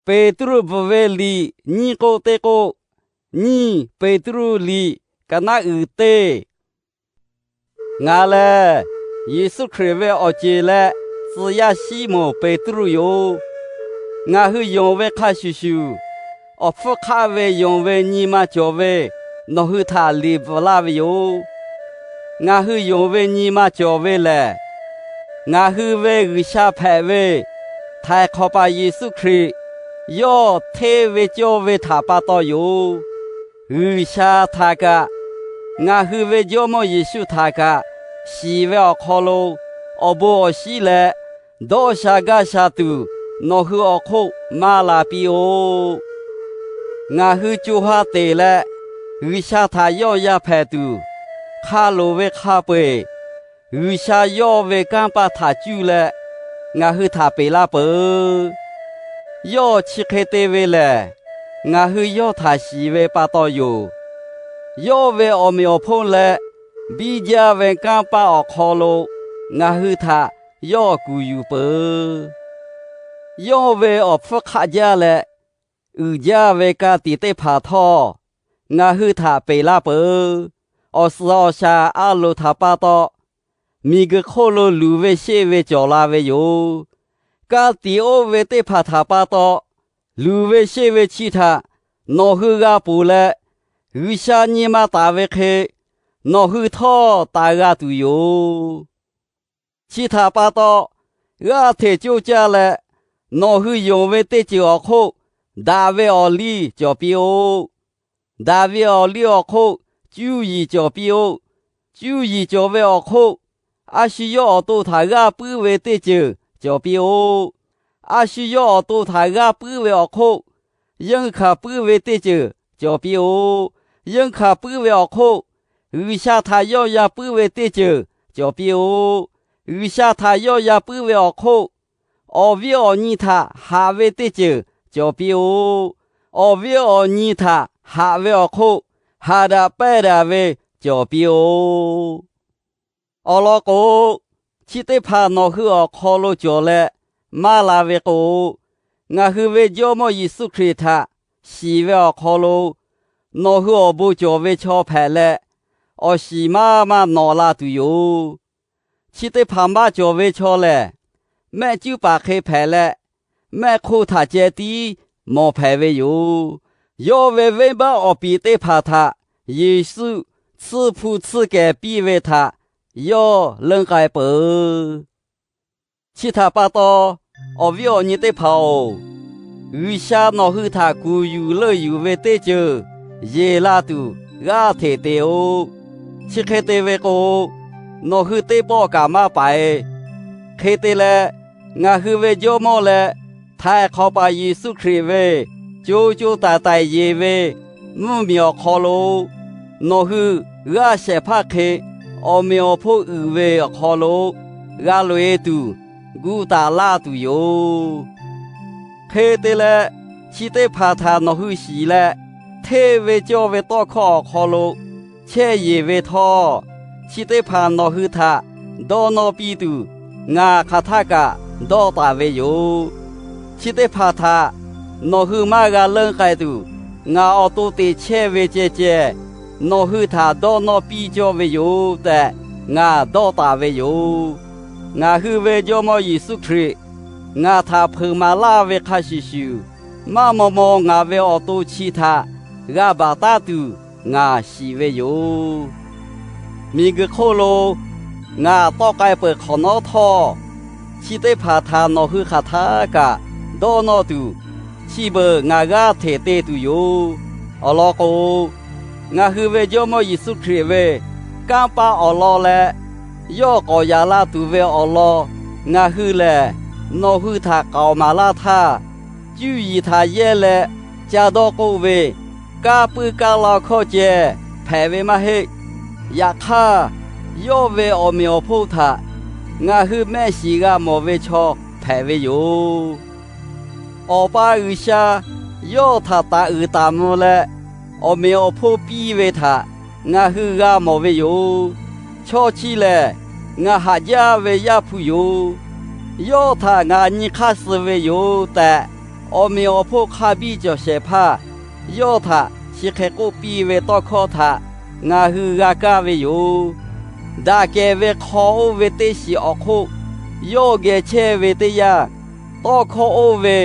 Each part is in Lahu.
Peˍtruˆ bvuhꞈ ve liꞈ nyiˇ k'oˆ teˇ k'oˆ, nyiˇ Peˍtruˆ liꞈ ka naˉ uiˍ teˇ. Ngaˬ lehˬ Yeˍsuˆ Hkriꞈ ve awˬ ceˬ leh tcuh yaˇ Siˉmonˍ Peˍtruˆ yoˬ. Ngaˬ hui yonˍ ve hk'a shuˍ shuˍ, awˬ hpfuhˇ hk'aˆ ve yonˍ ve nyi ma cawˬ ve nawˬ hui htaꞈ liꞈ bvuhꞈ laˇ ve yoˬ. Ngaˬ hui yonˍ ve nyi ma cawˬ ve lehˬ, ngaˬ hui ve G'uiˬsha hpehꞈ ve htaiˍ hk'awꞈ paˍ Yeˍsuˆ Hkriꞈ yawˇ hteˇ ve cawˇ ve htaꞈ pa taw yoˬ. G'uiˬsha htaꞈ kaꞈ, ngaˬ hui ve Jawˇmawˇ Yeˍsuˆ htaꞈ kaꞈ shiˍ ve awˬ hk'aw lo, awˬ bon awˬ shinˉ leh dawˇ sha gaˇ sha tuˬ nawˬ hui awˬ hk'oˆ maˇ la piˇ-oˆ. Ngaˬ hui co ha teˍ leh G'uiˬsha htaꞈ yawˆ yan hpehꞈ tuˬ, hk'a loˍ ve hk'a peu-eˬ G'uiˬsha yawˇ ve kanˇ paˆ htaꞈ cuˇ leh ngaˬ hui htaꞈ peꞈ laˇ peuˬ. Yawˇ chi hk'e te ve lehˬ, ngaˬ hui yawˇ htaꞈ shiˍ ve pa taw yoˬ. Yawˇ ve awˬ meꞈ awˬ hponˇ leh biˇ jaˇ ve kanˇ paˆ awˬ hk'aw lo ngaˬ hui htaꞈ yawˇ kuˬ yuˬ peuˬ. Yawˇ ve awˬ hpfuhˇ hk'aˆ jaˇ leh uiˍ jaˇ ve ka tiꞈ teˇ hpaˍ htawˇ, ngaˬ hui htaꞈ peꞈ laˇ peuˬ. Awˬ suhˍ awˬ shaˍ a loˍ htaꞈ pa taw, miˬguiˬ hk'oˆ lo luˬ ve sheˆ ve cawˬ la ve yoˬ. Ka tiꞈ oˇ ve teˇ hpaˍ htaꞈ pa taw, luˬ ve sheˆ ve chi htaꞈ nawˬ hui g'a ponˬ leh, G'uiˬsha nyi ma taˍ ve hk'e nawˬ hui htawˇ taˍ g'a tuˬ yoˬ. Chi htaꞈ pa taw, g'aˇ hteꞈ coˇ caˇ leh, nawˬ hui yonˍ ve teˇ ceuˬ awˬ hk'oˆ daꞈ ve awˬ liˇ cawˬ piˇ-oˆ. Daꞈ ve awˬ liˇ awˬ hk'oˆ cuˇ yiˍ cawˬ piˇ-oˆ. Cuˇ yiˍ cawˬ ve awˬ hk'oˆ, a shu yawˇ awˬ to htaꞈ g'aˇ puiˉ ve teˇ ceuˬ cawˬ piˇ-oˆ. A shu yawˇ awˬ to htaꞈ g'aˇ puiˉ ve awˬ hk'oˆ, yeunˇ hkanˍ puiˉ ve teˇ ceuˬ cawˬ piˇ-oˆ. Yeunˇ hkanˍ puiˉ ve awˬ hk'oˆ, G'uiˬsha htaꞈ yawˆ yan puiˉ ve teˇ ceuˬ cawˬ piˇ-oˆ. G'uiˬsha htaꞈ yawˆ yan puiˉ ve awˬ hk'oˆ, awˬ viˉ awˬ nyi htaꞈ haꞈ ve teˇ ceuˬ cawˬ piˇ-oˆ. Awˬ viˉ awˬ nyi htaꞈ haꞈ ve awˬ hk'oˆ, haꞈ daꞈ pehnˇ daꞈ ve cawˬ piˇ-oˆ. Awˬ lawn k'o, chi teˇ hpaˍ nawˬ hui awˬ hk'aw lo cawˬ leh maˇ la ve k'o, ngaˬ hui ve Jawˇmawˇ Yeˍsuˆ Hkriꞈ htaꞈ shiˍ ve awˬ hk'aw lo nawˬ hui awˬ bon cawˬ ve chaw hpehꞈ leh, awˬ shiˍ maˇ maˇ nawꞈ la tuˬ yoˬ. Chi teˇ hpaˍ maˇ cawˬ ve chaw lehˬ, mehˆ cuˉ paˍ hk'e hpehꞈ leh, mehˆ hk'oˆ htaꞈ ceh tiˉ mawˬ hpehꞈ ve yoˬ. Yawˇ ve venˇbaˆ awˬ piˍ teˇ hpaˍ htaꞈ Yeˍsuˆ tsuhˇ hpu tsuhˇ kehˬ piˇ ve htaꞈ yawˇ leunˇ k'ai peuˬ. Chi htaꞈ pa taw, awˬ viˉ awˬ nyi teˇ hpaˍ-oˬ, G'uiˬsha nawˬ hui htaꞈ kuˬ yuˬ leuˆ yuˬ ve teˇ ceuˬ yeˬ la tuˬ g'aˇ hteꞈ te-o. Chi hk'e te ve k'o, nawˬ hui teˇ pawˆ kaꞈ maˇ paiˍ. Hk'e te leh, ngaˬ hui ve Jawˇmawˇ leh Htaiˍ hk'awꞈ paˍ Yeˍsuˆ Hkriꞈ ve co co taiˍ taiˍ yeˬ ve mvuhˇmiˬ awˬ hk'aw lo, nawˬ hui g'aˇ shehˍ hpaˇ hk'e awˬ meꞈ awˬ hponˇ uiˍ ve awˬ hk'aw lo g'a loꞈ-e tuˬ gu taˍ laˇ tuˬ yoˬ. Hk'e te leh, chi teˇ hpaˍ htaꞈ nawˬ hui shiˍ leh, hteˇ ve cawˇ ve tawˇ hkawˇ awˬ hk'aw lo chehˇ yeˬ ve htawˇ, chi teˇ hpaˍ nawˬ hui htaꞈ dawˇ nawˇ piˇ tuˬ, ngaˬ hk'aˬ htaˇ kaꞈ dawˇ taˍ ve yoˬ. Chi teˇ hpaˍ htaꞈ nawˬ hui maˇ g'a leunˇ k'ai tuˬ, ngaˬ awˬ to teꞈ chehˇ ve ceh ceh, nawˬ hui htaꞈ dawˇ nawˇ piˇ cawˇ ve yoˬ tehꞈ, ngaˬ dawˇ taˍ ve yoˬ. Ngaˬ hui ve Jawˇmawˇ Yeˍsuˆ Hkriꞈ ngaˬ htaꞈ hpeuꞈ maˍ laˇ ve hk'a shuˍ shuˍ, maˇ maw maw ngaˬ ve awˬ to chi htaꞈ g'a baˬ taˉ tuˬ ngaˬ shiˍ ve yoˬ. Miˬguiˬ hk'oˆ lo ngaˬ tawˆ k'ai peuˬ hk'awꞈ nawˉ htawˇ, chi teˇ hpaˍ htaꞈ nawˬ hui hk'aˬ htaˇ kaꞈ dawˇ nawˇ tuˬ, chi beuꞈ ngaˬ g'aˇ hteꞈ te tuˬ yoˬ. Awˬ lawn k'o, ngaˬ hui ve Jawˇmawˇ Yeˍsuˆ Hkriꞈ ve kanˇ paˆ awˬ lawn leh, yawˇ k'awꞈ yaꞈ la tuˬ ve awˬ lawn ngaˬ hui lehˬ, nawˬ hui htaꞈ k'aoˍ maˍ laˇ htaˇ, cuˇ yiˍ htaꞈ yehˇ leh ca dawˇ k'oˆ ve kanˇ puiˉ kanˇ la hkawˇ ceh hpehꞈ ve maˇ heˆ. Yaꞈ hk'aˇ, yawˇ ve awˬ meꞈ awˬ hponˇ htaꞈ ngaˬ hui mehˆ shiˍ g'a mawˬ ve chaw hpehꞈ ve yoˬ. Awˬ pa G'uiˬsha yawˇ htaꞈ taˍ uiˍ taˍ mvuh leh, awˬ meꞈ awˬ hponˇ piˇ ve htaꞈ ngaˬ hui g'a mawˬ ve yoˬ. Chaw chi lehˬ, ngaˬ haꞈ jaˇ ve Yaˇ hpu yoˬ. Yawˇ htaꞈ ngaˬ nyi hk'aˇ suh ve yoˬ tehꞈ, awˬ meꞈ awˬ hponˇ hk'a biˇ cawˬ shehˍ hpaˇ yawˇ htaꞈ chi hk'e k'oˆ piˇ ve tawˇ hkawˇ htaꞈ ngaˬ hui g'a kaˇ ve yoˬ. Daꞈ kehˬ ve hk'aw oˇ ve teˇ shiˍ awˬ hk'oˆ yawˇ geh chehˇ ve teˇ yanˇ, tawˇ hkawˇ oˇ ve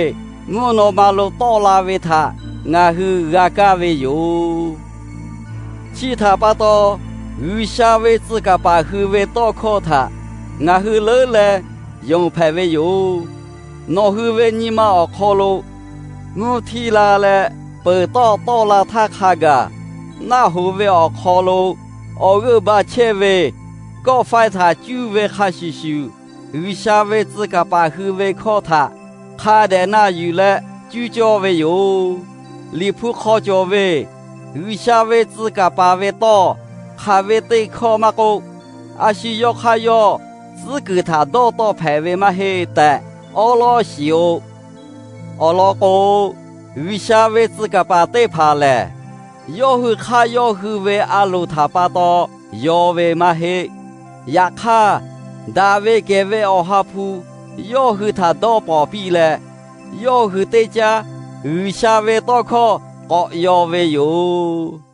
mvuhˇ naw ma lo tawˆ la ve htaꞈ ngaˬ hui g'a kaˇ ve yoˬ. Chi htaꞈ pa taw, G'uiˬsha ve tcuh kaˍ paˍ hui ve tawˇ hkawˇ htaꞈ ngaˬ hui leuˉ leh yonˍ hpehꞈ ve yoˬ. Nawˬ hui ve nyi ma awˬ hk'aw lo mvuhˇ htiˇ la leh peuˬ tawˆ tawˆ la htaˇ hk'a gaˬ, naˆ hoꞈ ve awˬ hk'aw lo awˬ g'euˆ ba chehˇ ve kawˆ faiˇ htaꞈ cuˇ ve hk'a shuˍ shuˍ, G'uiˬsha ve tcuh kaˍ paˍ hui ve hkawˇ htaꞈ hk'a dehꞈ na yuˬ leh cuˇ cawˇ ve yoˬ. Liꞈ hpu hk'aw cawˬ ve G'uiˬsha ve tcuh kaˍ paˍ ve tawˇ hk'aˬ ve teˇ hkawˇ maˇ k'oˆ, a shu yawˇ hk'aˇ yawˇ tcuhˉ kuiˬ htaꞈ dawˇ tawˆ hpehꞈ ve maˇ heˆ tehꞈ awˉ lawˉ shiˍ-oꞈ. Awˬ lawn k'o, G'uiˬsha ve tcuh kaˍ paˍ teˇ hpaˍ lehˬ, yawˇ hui hk'aˇ yawˇ hui ve a loˍ htaꞈ pa taw yaw ve maˇ heˆ. Yaꞈ hk'aˇ, daꞈ ve kehˬ ve Awˬ ha hpu yawˇ hui htaꞈ dawˇ pawnˍ piˇ leh, yawˇ hui teˇ caˉ G'uiˬsha ve tawˇ hkawˇ k'awꞈ yaw ve yoˬ.